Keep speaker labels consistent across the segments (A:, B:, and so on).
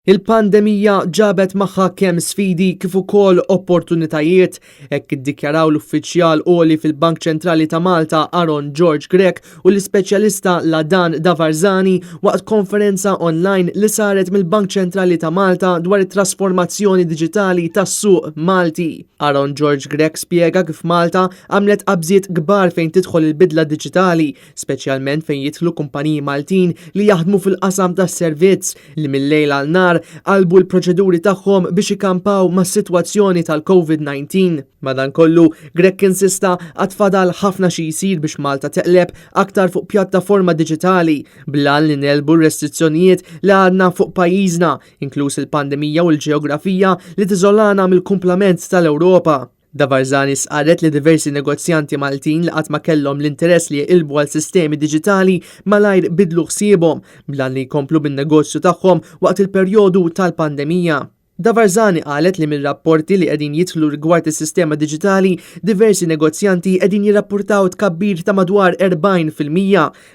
A: Il-pandemija ġabet magħha kemm sfidi kif ukoll opportunitajiet, hekk iddikjaraw l-uffiċjal għoli fil-Bank Ċentrali ta' Malta Aaron George Grech u l-ispeċjalista Ladan Davarzani waqt konferenza online li saret mill-Bank Ċentrali ta' Malta dwar it-trasformazzjoni diġitali tas-suq Malti. Aaron George Grech spjega kif Malta għamlet qabżiet kbar fejn tidħol il-bidla diġitali, speċjalment fejn jidħlu kumpaniji Maltin li jaħdmu fil-qasam tas-servizz li mil-lejl għal nhar qalbu l-proċeduri tagħhom biex ikampaw mas-sitwazzjoni tal-COVID-19. Madankollu, Grech insista għad fadal ħafna xi jsir biex Malta teqleb aktar fuq pjattaforma diġitali bl-għan li negħlbu r-restrizzjonijiet li għadna fuq pajjiżna, inkluż il-pandemija u l-ġeografija li tiżolana mill-kumplament tal-Ewropa. Davarzani sqarret li diversi negozjanti Maltin li qatt ma kellhom l-interess li jeqilbu għal sistemi diġitali malajr bidlu ħsiebhom bl-għan li jkomplu bin-negozju tagħhom waqt il-perjodu tal-pandemija. Davarzani qalet li mir-rapporti li qegħdin jidħlu rigward is-sistema diġitali, diversi negozjanti qegħdin jirrappurtaw tkabbir ta' madwar 40%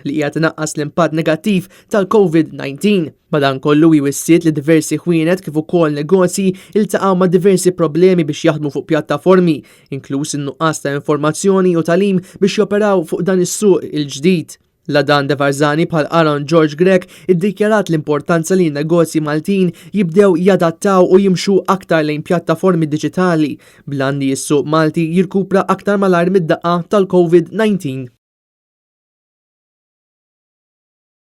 A: li qiegħed inaqqas l-impatt negattiv tal-COVID-19. Madankollu hi wissiet li diversi ħwienet kif ukoll negozji iltaqgħu ma' diversi problemi biex jaħdmu fuq pjattaformi, inkluż in-nuqqas ta' informazzjoni u tagħlim biex joperaw fuq dan is-suq il-ġdid. Ladan Davarzani bħal Aaron George Grech iddikjarat l-importanza li negozji Maltin jibdew jadattaw u jimxu aktar lejn pjattaformi diġitali bl-għan li s-suq Malti jirkupra aktar malajr mid-daqqa tal-COVID-19.